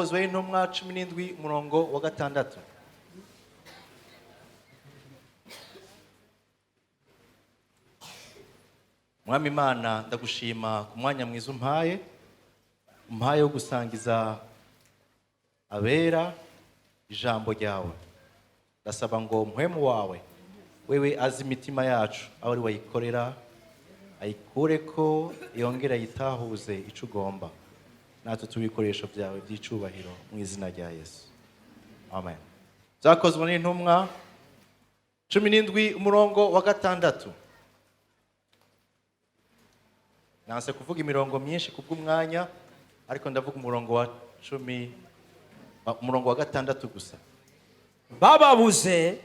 Byakozwe n'Intumwa 17, umurongo wa 6. Mwami Imana, ndagushima ku mwanya mwiza umpaye wo gusangiza abera ijambo ryawe. Ndasaba ngo Mpwemu wawe, wewe azi imitima yacu, aho ari wayikorera, ayikureko, yongere ayitahuze ico ugomba, natwe tube ibikoresho byawe by'icubahiro, mu izina rya Yesu, amen. Byakozwe n'Intumwa 17, umurongo wa 6. Nanse kuvuga imirongo myinshi kubw'umwanya, ariko ndavuga umurongo wa 10, umurongo wa 6 gusa. Bababuze,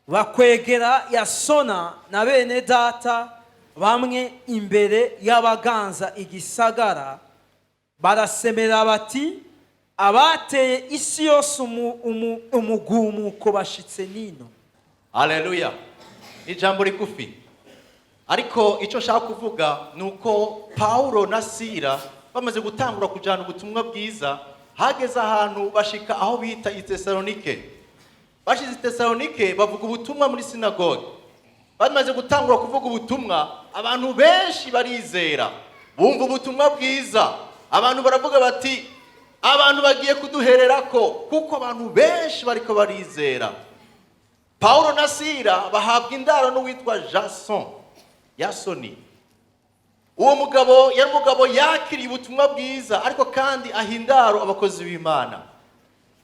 bakwegera Yasona na bene data bamwe imbere y'abaganza igisagara, barasemera bati: "Abateye isi yose umugumuko bashitse nino." Haleluya! Ni ijambo rigufi, ariko icyo nshaka kuvuga ni uko Pawulo na Sira bamaze gutangura kujyana ubutumwa bwiza, hageze ahantu bashika aho bita i Tesalonike. Bashize i Tesalonike, bavuga ubutumwa muri sinagoge. Bamaze gutangura kuvuga ubutumwa, abantu benshi barizera, bumva ubutumwa bwiza. Abantu baravuga bati: "Abantu bagiye kuduhererako kuko abantu benshi bariko barizera." Pawulo na Sira bahabwa indaro n'uwitwa Jason, Yasoni. Uwo mugabo yari umugabo yakiriye ubutumwa bwiza, ariko kandi aha indaro abakozi b'Imana.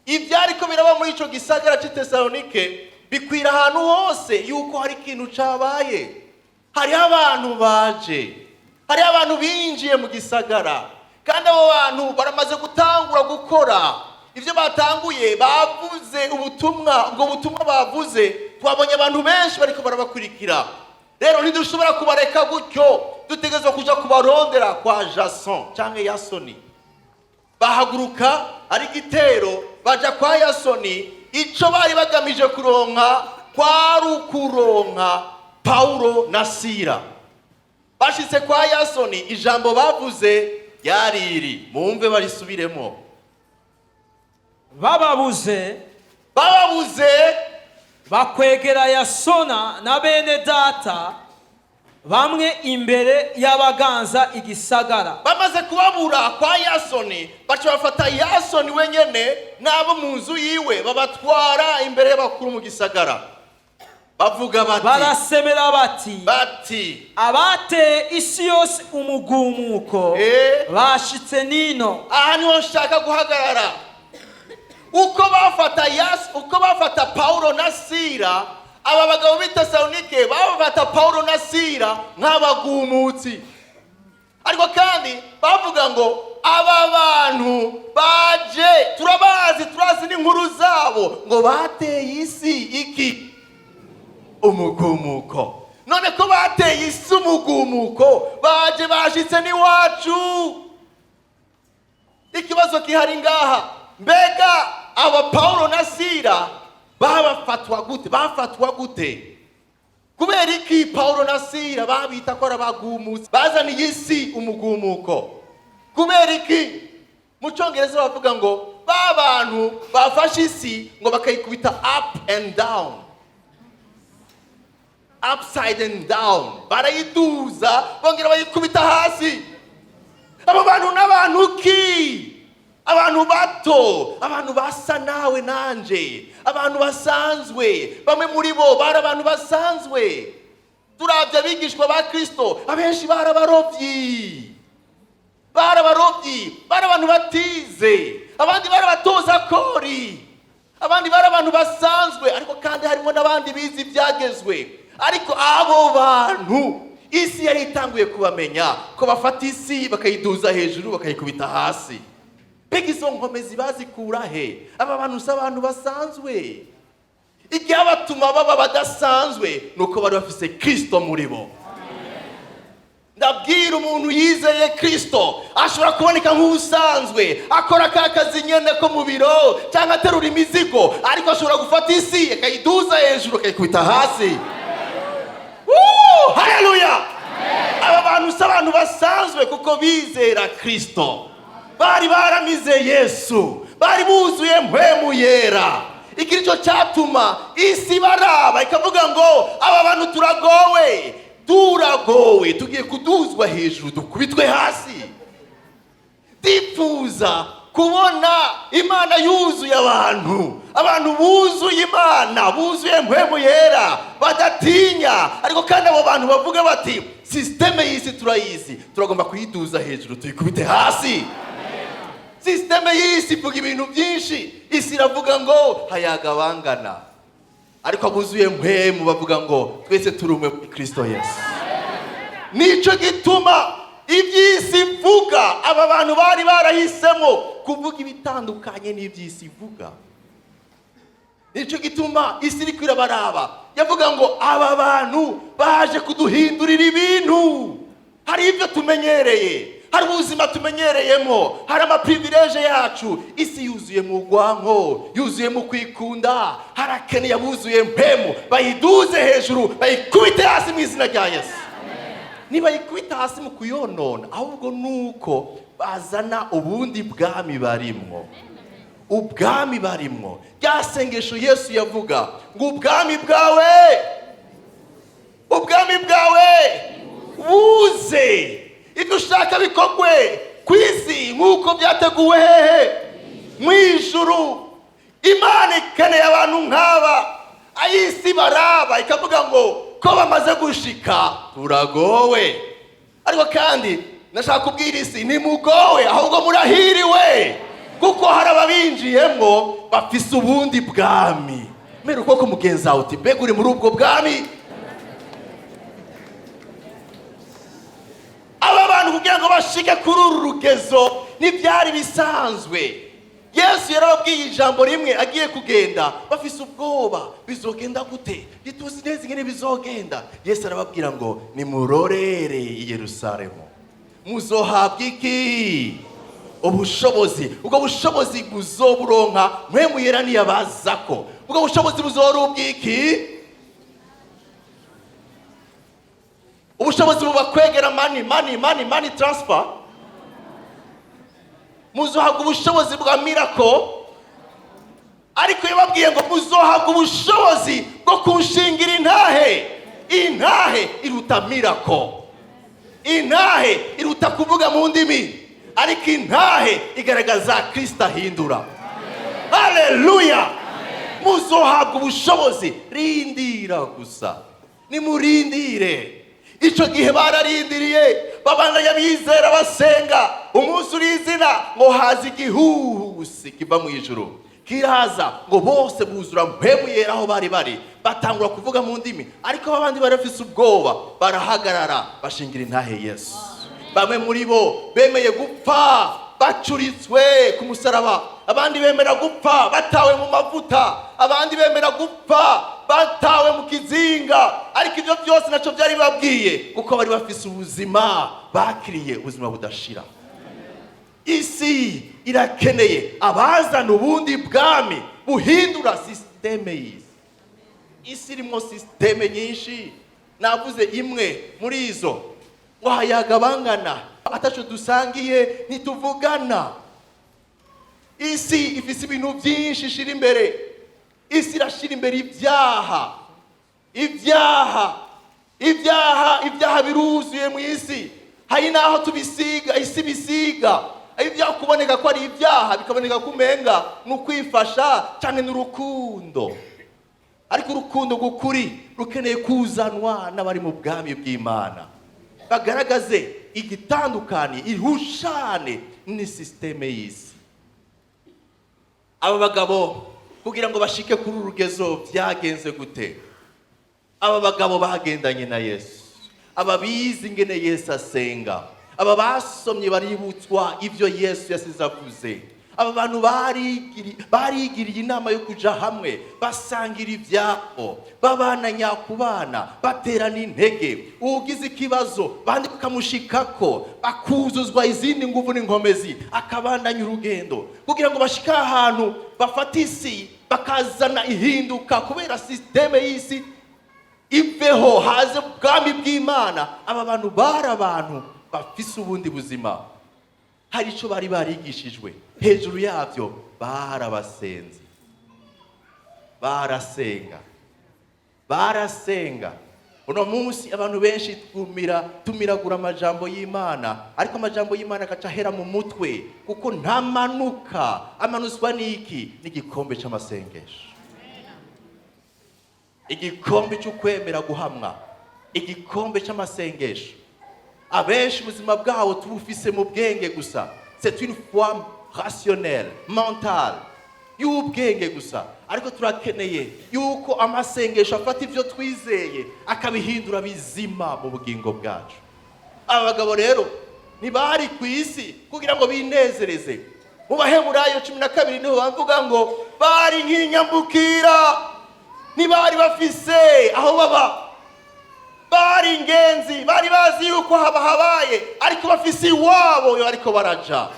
Ibyariko biraba muri ico gisagara c'i Tesalonike bikwira ahantu hose yuko hari ikintu cabaye, hariho abantu baje, hariho abantu binjiye mu gisagara, kandi abo bantu baramaze gutangura gukora ibyo batanguye. Bavuze ubutumwa, ubwo butumwa bavuze twabonye abantu benshi bariko barabakurikira. Rero ntidushobora kubareka gutyo, dutegerezwa kuja kubarondera kwa Jason canke Yasoni. Bahaguruka ari igitero, baja kwa Yasoni. Ico bari bagamije kuronka kwari ukuronka Pawulo na Sira. Bashitse kwa Yasoni, ijambo bavuze ryari iri, mumve barisubiremo. Bababuze, Bababuze, bakwegera Yasona na bene data bamwe imbere y'abaganza igisagara. Bamaze kubabura kwa Yasoni, baca bafata Yasoni wenyene n'abo mu nzu yiwe, babatwara imbere y'abakuru mu gisagara. Bavuga bati, Barasemera bati, bati, "Abateye isi yose umugumuko bashitse nino." Aha niho nshaka guhagarara. Uko bafata Paulo na Sira, aba bagabo b'i Tesalonike bafata Paulo na Sira nk'abagumutsi, ariko kandi bavuga ngo: "Aba bantu baje turabazi, turazi n'inkuru zabo, ngo bateye isi iki? Umugumuko. None ko bateye isi umugumuko, baje bashitse n'iwacu." Ikibazo gihari ngaha, mbega aba Paulo na Sira babafatwa gute? Bafatwa gute? Kubera iki Paulo na Sira babita ko ari abagumutsi bazaniye isi umugumuko? Kubera iki? Mu Cyongereza bavuga ngo ba bantu bafashe isi ngo bakayikubita up and down, upside and down, barayiduza bongera bayikubita hasi. Abo bantu n'abantu ki? Abantu bato, abantu basa nawe nanje, abantu basanzwe. Bamwe muri bo bari abantu basanzwe. Turabye abigishwa ba Kristo, abenshi bari abarobyi, bari abarobyi, bari abantu batize, abandi bari abatoza kori, abandi bari abantu basanzwe, ariko kandi harimo n'abandi bize ibyagezwe. Ariko abo bantu isi yari itanguye kubamenya ko bafata isi bakayiduza hejuru bakayikubita hasi. Mbega izo nkomezi bazikura he? Aba bantu si abantu basanzwe. Icyabatuma baba badasanzwe ni uko bari bafise Kristo muri bo. Ndabwira umuntu yizeye Kristo ashobora kuboneka nk'ubusanzwe, akora ka kazi nyene ko mu biro cyangwa aterura imizigo, ariko ashobora gufata isi akayiduza hejuru akayikubita hasi. Woo! Haleluya! Aba bantu si abantu basanzwe kuko bizera Kristo, bari baramize Yesu. Bari buzuye Mpwemu Yera. Iki nicyo cyatuma isi baraba ikavuga ngo: "Aba bantu turagowe, turagowe, tugiye kuduzwa hejuru dukubitwe hasi." Ndifuza kubona Imana yuzuye abantu, abantu buzuye Imana, buzuye Mpwemu Yera, badatinya, ariko kandi abo bantu bavuga bati: "Système y'isi turayizi, turagomba kuyiduza hejuru tuyikubite hasi." Système y'isi ivuga ibintu byinshi. Isi iravuga ngo hayaga bangana, ariko abuzuye Mpwemu bavuga ngo twese turi umwe muri Kristo Yesu. Nico gituma iby'isi ivuga, aba bantu bari barahisemo kuvuga ibitandukanye n'iby'isi ivuga. Nicyo gituma isi iriko irabaraba, yavuga ngo: "Aba bantu baje kuduhindurira ibintu. Hari ibyo tumenyereye, hari ubuzima tumenyereyemo, hari ama privilèges yacu." Isi yuzuye mu rwanko, yuzuye mu kwikunda. Harakeneye abuzuye Mpwemu, bayiduze hejuru, bayikubite hasi mu izina rya Yesu. Nibayikubita hasi mu kuyonona, ahubwo nuko bazana ubundi bwami barimwo, ubwami barimwo. Rya sengesho Yesu yavuga ngo: "Ubwami bwawe, ubwami bwawe buze, ibyo ushaka bikorwe ku isi nk'uko byateguwe hehe? Mu ijuru." Imana ikeneye abantu nk'aba, ay'isi baraba ikavuga ngo: "Ko bamaze gushika, turagowe." Ariko kandi nashaka kubwira isi: ntimugowe, ahubwo murahiriwe, kuko hari ababinjiyemo bafise ubundi bwami. Mbere ukuboko mugenzi wawe uti: "Mbega uri muri ubwo bwami?" Aba bantu kugira ngo bashike kuri uru rugezo ntibyari bisanzwe. Yesu yarababwiye ijambo rimwe agiye kugenda, bafise ubwoba: "Bizogenda gute? Ntituzi neza ingene bizogenda." Yesu arababwira ngo: "Nimurorere i Yerusalemu, muzohabwa iki? Ubushobozi. Ubwo bushobozi buzoburonka Mpwemu Yera niyabazako. Ubwo bushobozi buzora ubwiki? Ubushobozi bubakwegera money, money, money, money transfer? Muzohabwa ubushobozi bwa miracle?" Ariko yababwiye ngo: "Muzohabwa ubushobozi bwo kunshingira intahe." Intahe iruta miracle, intahe iruta kuvuga mu ndimi, ariko intahe igaragaza Kristo ahindura. Haleluya! Muzohabwa ubushobozi, rindira gusa, nimurindire. Icyo gihe bararindiriye, babandanya bizera, basenga. Umunsi urizina ngo haza igihuhusi kiva mu ijuru, kiraza ngo bose buzura Mpwemu Yera aho bari bari, batangura kuvuga mu ndimi. Ariko abandi bari bafise ubwoba, barahagarara, bashingira intahe Yesu. Bamwe muri bo bemeye gupfa bacuritswe ku musaraba, abandi bemera gupfa batawe mu mavuta, abandi bemera gupfa batawe mu kizinga. Ariko ibyo byose nacyo byari bibabwiye, kuko bari bafise ubuzima bakiriye, ubuzima budashira. Isi irakeneye abazana ubundi bwami buhindura système y'isi. Isi irimo système nyinshi, navuze imwe muri izo ngo hayaga bangana, ataco dusangiye ntituvugana. Isi ifise ibintu byinshi ishira imbere. Isi irashira imbere ibyaha, ibyaha, ibyaha, ibyaha biruzuye mu isi. Hari n'aho tubisiga, isi bisiga ibyaha kuboneka ko ari ibyaha, bikaboneka ko umenga ni ukwifasha cyane n'urukundo. Ariko urukundo rw'ukuri rukeneye kuzanwa n'abari mu bwami bw'Imana, bagaragaze igitandukanye, ihushane ni système y'isi. Aba bagabo kugira ngo bashike kuri uru rugezo byagenze gute? Aba bagabo bagendanye na Yesu, aba bizi ingene Yesu asenga, aba basomye baributswa ibyo Yesu yasize avuze. Aba bantu barigiriye inama yo kuja hamwe, basangira ibyabo, babana nyakubana, baterana intege. Ugize ikibazo bandi bakamushikako, bakuzuzwa izindi nguvu n'inkomezi, akabandanya urugendo kugira ngo bashike ahantu bafata isi, bakazana ihinduka kubera système y'isi iveho, haze ubwami bw'Imana. Aba bantu bari abantu bafise ubundi buzima. Hari icyo bari barigishijwe. Hejuru yabyo, barabasenze, barasenga, barasenga. Uno munsi abantu benshi twumira, tumiragura amajambo y'Imana, ariko amajambo y'Imana agaca ahera mu mutwe kuko ntamanuka. Amanuzwa n'iki? N'igikombe c'amasengesho, igikombe cy'ukwemera guhamwa, igikombe c'amasengesho. Abenshi ubuzima bwabo tubufise mu bwenge gusa. C'est une foi rationnelle, mentale, y'ubwenge gusa. Ariko turakeneye yuko amasengesho afata ibyo twizeye akabihindura bizima mu bugingo bwacu. Aba bagabo rero ntibari ku isi kugira ngo binezereze. Mu Baheburayo 12 niho bavuga ngo bari nk'inyambukira, ntibari bafise aho baba, bari ingenzi. Bari bazi yuko haba habaye, ariko bafise iwabo ariko baraja.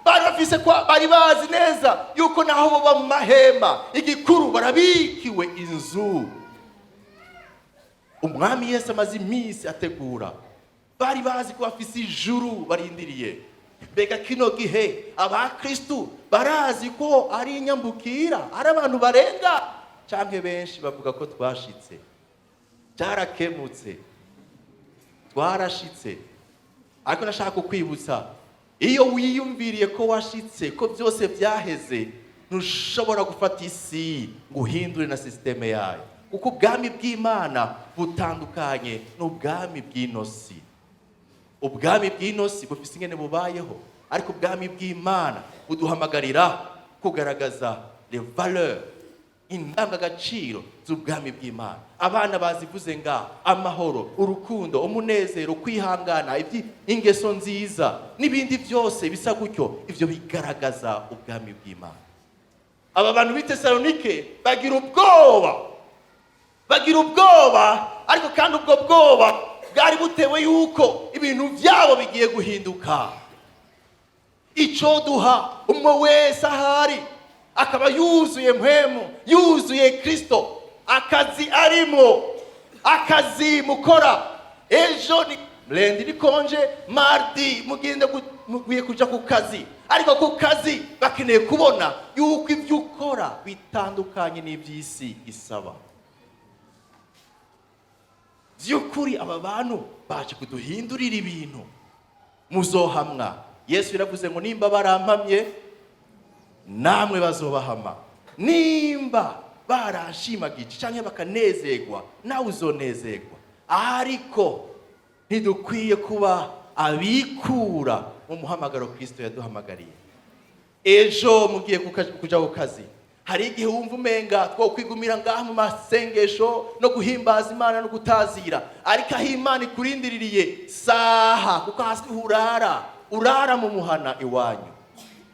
Bari bafise kwa, bari bazi neza yuko naho baba mu mahema, igikuru barabikiwe inzu Umwami Yesu amaze iminsi ategura. Bari bazi ko bafise ijuru barindiriye. Mbega kino gihe abakristu barazi ko ari inyambukira, ari abantu barenga, canke benshi bavuga ko twashitse, byarakemutse, twarashitse? Ariko nashaka kukwibutsa, iyo wiyumviriye ko washitse, ko byose byaheze, ntushobora gufata isi ngo uhindure na système yayo, kuko ubwami bw'Imana butandukanye n'ubwami bw'ino si. Ubwami bw'ino si bufise ingene bubayeho, ariko ubwami bw'Imana buduhamagarira kugaragaza les valeurs, indangagaciro z'ubwami bw'Imana. Abana bazivuze nga amahoro, urukundo, umunezero, kwihangana, ingeso nziza n'ibindi byose bisa gutyo. Ibyo bigaragaza ubwami bw'Imana. Aba bantu b'i Tesalonike bagira ubwoba, bagira ubwoba, ariko kandi ubwo bwoba bwari butewe yuko ibintu byabo bigiye guhinduka. Icyo duha umwe wese ahari akaba yuzuye Mpwemu, yuzuye Kristo, akazi arimo, akazi mukora, ejo ni lundi, ni congé, mardi mugende mugiye kuja ku kazi, ariko ku kazi bakeneye kubona yuko ibyo ukora bitandukanye n'iby'isi isaba. By'ukuri aba bantu baje kuduhindurira ibintu. Muzohamwa. Yesu yaravuze ngo nimba barampamye, namwe bazobahama. Nimba barashimagije cyangwa bakanezerwa, nawe uzonezerwa. Ariko ntidukwiye kuba abikura mu muhamagaro Kristo yaduhamagariye. Ejo mugiye kuja ku kazi. Hari igihe wumva umenga twokwigumira ngaha mu masengesho no guhimbaza Imana no gutazira, ariko aho Imana ikurindiririye saha, kuko hasi urara, urara mu muhana iwanyu,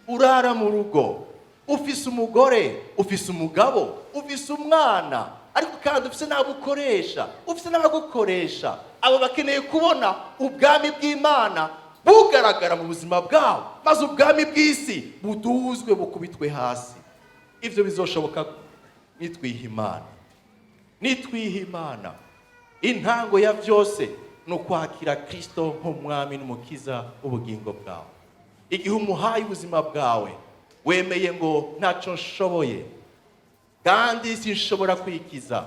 urara mu rugo, ufise umugore, ufise umugabo, ufise umwana, ariko kandi ufise n'abo ukoresha, ufise n'abagukoresha. Abo bakeneye kubona ubwami bw'Imana bugaragara mu buzima bwabo, maze ubwami bw'isi buduzwe, bukubitwe hasi. Ibyo bizoshoboka nitwiha Imana, nitwiha Imana. Intango ya byose ni ukwakira Kristo nk'Umwami n'Umukiza w'ubugingo bwawe. Igihe umuhaye ubuzima bwawe, wemeye ngo ntacyo nshoboye kandi sinshobora kwikiza,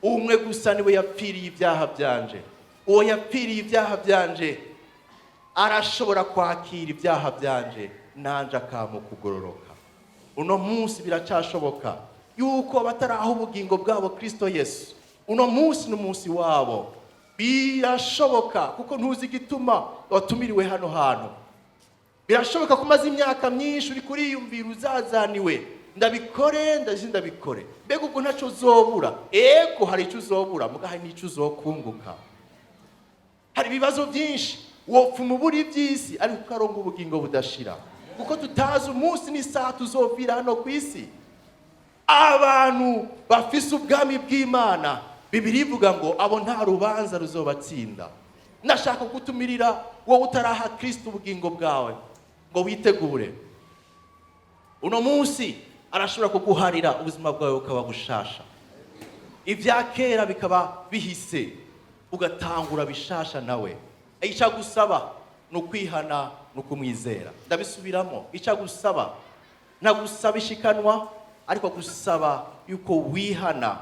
umwe gusa niwe yapfiriye ibyaha byanje. Uwo yapfiriye ibyaha byanje arashobora kwakira ibyaha byanje, nanje akampa kugororoka. Uno munsi biracashoboka yuko abataraha ubugingo bwabo Kristo Yesu, uno munsi ni umunsi wabo. Birashoboka, kuko ntuzi igituma watumiriwe hano hantu. Birashoboka ko umaze imyaka myinshi uri kuriyumvira, uzazaniwe, ndabikore, ndazi ndabikore, mbega ubwo ntacyo uzobura? Ego, hari icyo uzobura, muga hari n'icyo uzokunguka. Hari ibibazo byinshi wopfuma ubura iby'isi, ariko ukaronga ubugingo budashira, kuko tutazi umunsi n'isaha tuzovira hano ku isi. Abantu bafise ubwami bw'Imana, Bibiliya ivuga ngo abo nta rubanza ruzobatsinda. Ndashaka kugutumirira, wowe utaraha Kristo ubugingo bwawe, ngo witegure. Uno munsi arashobora kuguharira ubuzima bwawe bukaba bushasha, ibya kera bikaba bihise, ugatangura bishasha nawe. Icyo agusaba ni ukwihana. ni ukumwizera. Ndabisubiramo, icyo agusaba, ntagusaba ishikanwa, ariko agusaba yuko wihana.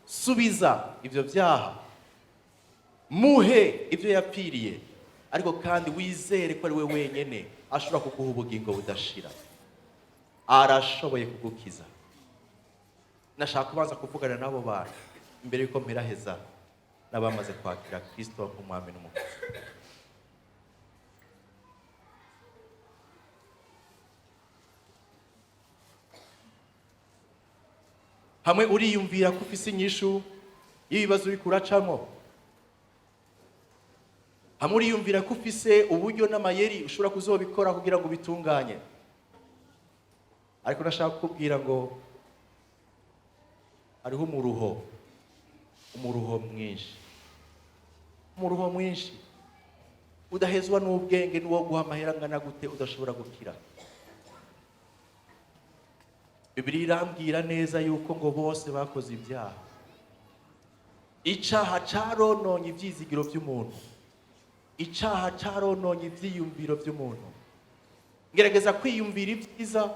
Subiza ibyo byaha, muhe ibyo yapfiriye, ariko kandi wizere ko ari we wenyine ashobora kuguha ubugingo budashira. Arashoboye kugukiza. Nashaka kubanza kuvugana n'abo bantu imbere y'uko mperaheza n'abamaze kwakira Kristo nk'umwami n'umukiza. Hamwe uriyumvira ko ufise inyishu y'ibibazo uriko uracamwo, hamwe uriyumvira ko ufise uburyo n'amayeri ushobora kuzobikora kugira ngo ubitunganye, ariko ndashaka kukubwira ngo hariho umuruho, umuruho mwinshi, umuruho mwinshi udahezwa n'ubwenge n'uwo guha amahera angana gute udashobora gukira. Bibiliya irambwira neza yuko ngo bose bakoze ibyaha. Icaha carononye ivyizigiro vy'umuntu, icaha carononye ivyiyumviro vy'umuntu. Ngerageza kwiyumvira ibyiza,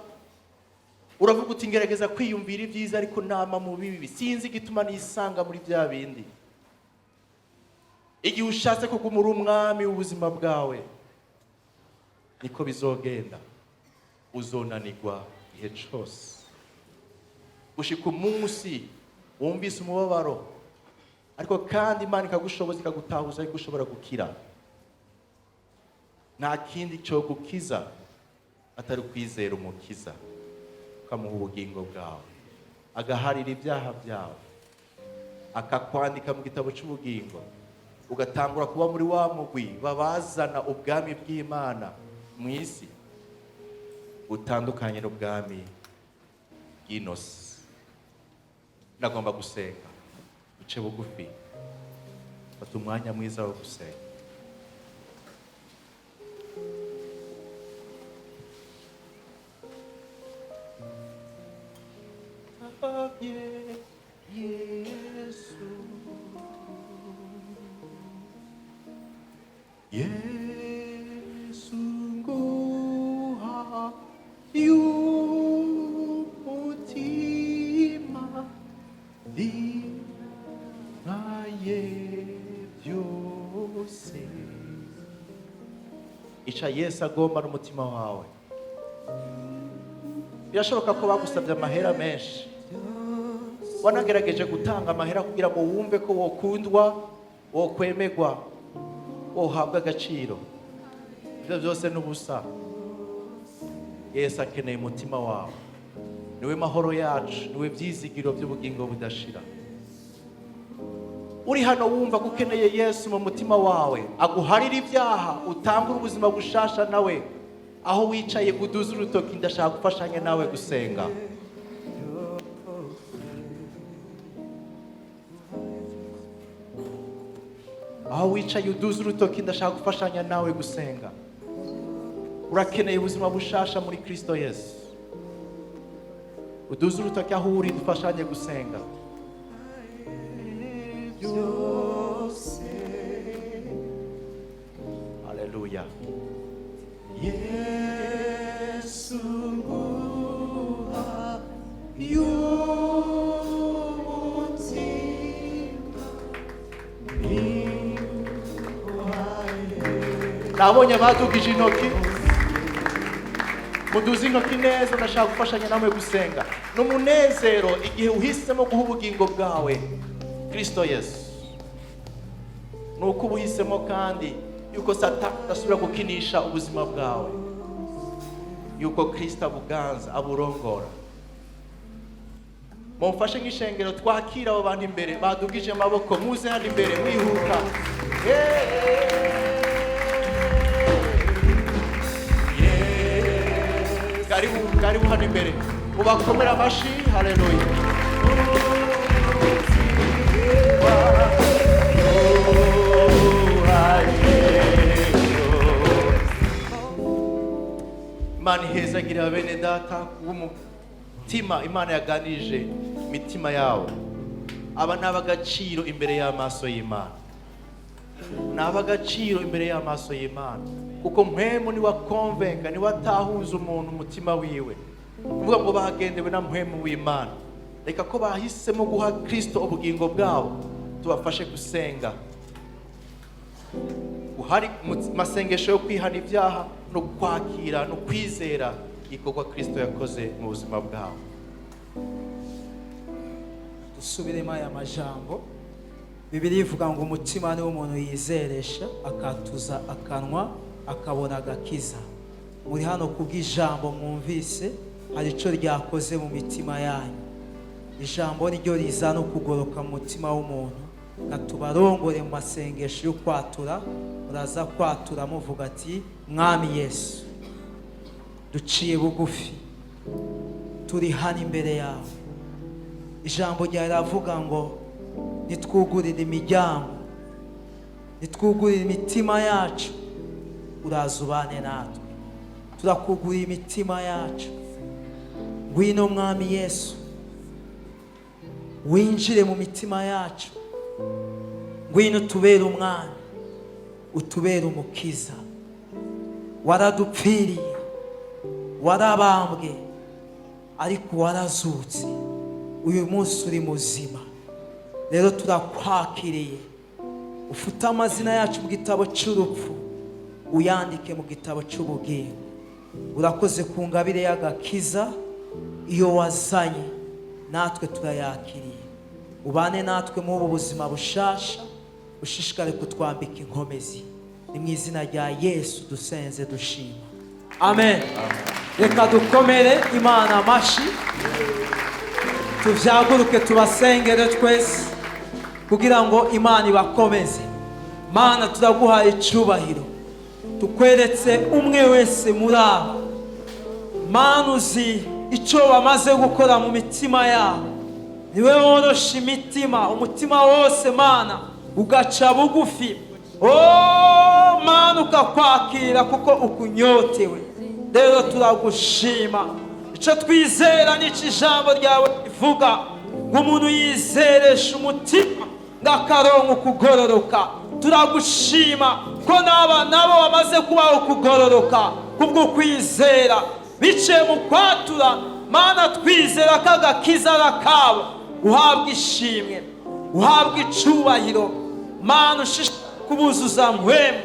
uravuga uti ngerageza kwiyumvira ibyiza ariko nama mu bibi, sinzi igituma nisanga muri bya bindi. Igihe ushatse kuguma uri umwami w'ubuzima bwawe, niko bizogenda, uzonanirwa igihe cose gushika umunsi wumvise umubabaro, ariko kandi Imana ikagushoboza, ikagutahuza yuko ushobora gukira. Nta kindi cyo gukiza atari ukwizera umukiza, ukamuha ubugingo bwawe, agaharira ibyaha byawe, akakwandika mu gitabo cy'ubugingo, ugatangura kuba muri wa mugwi babazana ubwami bw'Imana mu isi, utandukanye n'ubwami bw'ino si. Ndagomba gusenga, uce bugufi, fata umwanya mwiza wo gusenga. Yesu, Yesu nguha y'umutima nkaye byose. Ica Yesu agomba n'umutima wawe. Birashoboka ko bagusabye amahera menshi, wanagerageje gutanga amahera kugira ngo wumve ko wokundwa, wokwemegwa, wohabwa agaciro. Ibyo byose n'ubusa. Yesu akeneye umutima wawe, niwe mahoro yacu, niwe byizigiro by'ubugingo budashira. Uri hano wumva ko ukeneye Yesu mu mutima wawe, aguharira ibyaha, utangure ubuzima bushasha nawe. Aho wicaye uduze urutoki, ndashaka gufashanya nawe gusenga. Aho wicaye uduze urutoki, ndashaka gufashanya nawe gusenga. Urakeneye ubuzima bushasha muri Kristo Yesu. Uduze urutoki aho uri, dufashanye gusenga. Haleluya. Yesu nguha y'umutima. Nabonye abadugije intoki, muduze intoki neza, ndashaka gufashanya namwe gusenga. Ni umunezero igihe uhisemo guha ubugingo bwawe Kristo Yesu. Ni uko uba uhisemo kandi yuko Satani adasubira gukinisha ubuzima bwawe, yuko Kristo abuganza, aburongora. Mumfashe nk'ishengero twakira abo bantu imbere badugije amaboko, muze hano imbere mwihuta. Karibu, karibu hano imbere, mubakomere amashi. Haleluya. Imana ihezagira bene data kubw'umutima Imana yaganirije imitima yabo. Aba ni ab'agaciro imbere y'amaso y'Imana, ni ab'agaciro imbere y'amaso y'Imana. Kuko Mpwemu niwe akonvenka, niwe atahuza umuntu umutima wiwe. Kuvuga ngo bagendewe na Mpwemu w'Imana. Reka ko bahisemo guha Kristo ubugingo bwabo, tubafashe gusenga uhari mu masengesho yo kwihana ibyaha no kwakira no kwizera igikorwa Kristo yakoze mu buzima bwabo. Dusubiremo aya majambo. Bibiliya ivuga ngo umutima niwo umuntu yizeresha, akatuza akanwa, akabona agakiza. Muri hano kubw'ijambo mwumvise, hari icyo ryakoze mu mitima yanyu. Ijambo niryo rizana ukugoroka mu mutima w'umuntu. Katubarongore mu masengesho yo kwatura. Muraza kwatura muvuga ati: "Mwami Yesu, duciye bugufi, turi hano imbere yawe. Ijambo ryawe riravuga ngo nitwugurire imiryango, nitwugurire imitima yacu, uraza ubane natwe. Turakugurira imitima yacu. Ngwino Mwami Yesu, winjire mu mitima yacu. Ngwino utubere umwami, utubere umukiza. Waradupfiriye, warabambwe, ariko warazutse. Uyu munsi uri muzima. Rero turakwakiriye, ufite amazina yacu mu gitabo cy'urupfu, uyandike mu gitabo cy'ubugingo. Urakoze ku ngabire y'agakiza iyo wazanye, natwe turayakiriye. Ubane natwe muri ubu buzima bushasha, ushishikare kutwambika inkomezi. Ni mu izina rya Yesu dusenze dushima, amen." Reka dukomere Imana amashyi, tubyaguruke, tubasengere twese kugira ngo Imana ibakomeze. Mana, turaguhaye icyubahiro, tukweretse umwe wese muri abo. Mana, uzi icyo bamaze gukora mu mitima yabo. Niwe worosha imitima, umutima wose Mana ugaca bugufi. O Mana, ukakwakira kuko ukunyotewe. Rero turagushima. Icyo twizera n'icyo ijambo ryawe rivuga, ngo umuntu yizeresha umutima ngo akaronka ukugororoka. Turagushima ko n'aba nabo bamaze kubaho ukugororoka kubwo kwizera biciye mu kwatura. Mana, twizera ko agakiza ari akabo. Uhabwa ishimwe, uhabwa icubahiro. Mana, ushishikare kubuzuza Mpwemu,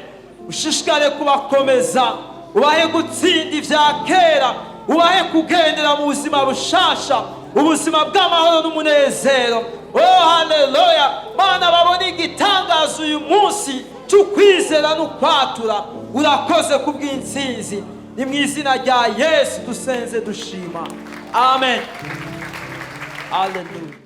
ushishikare kubakomeza, ubahe gutsinda ibya kera, ubahe kugendera mu buzima bushasha, ubuzima bw'amahoro n'umunezero. Oh, haleluya! Mana, babone igitangaza uyu munsi cy'ukwizera n'ukwatura. Urakoze kubw'intsinzi. Ni mu izina rya Yesu dusenze dushima, amen. Haleluya.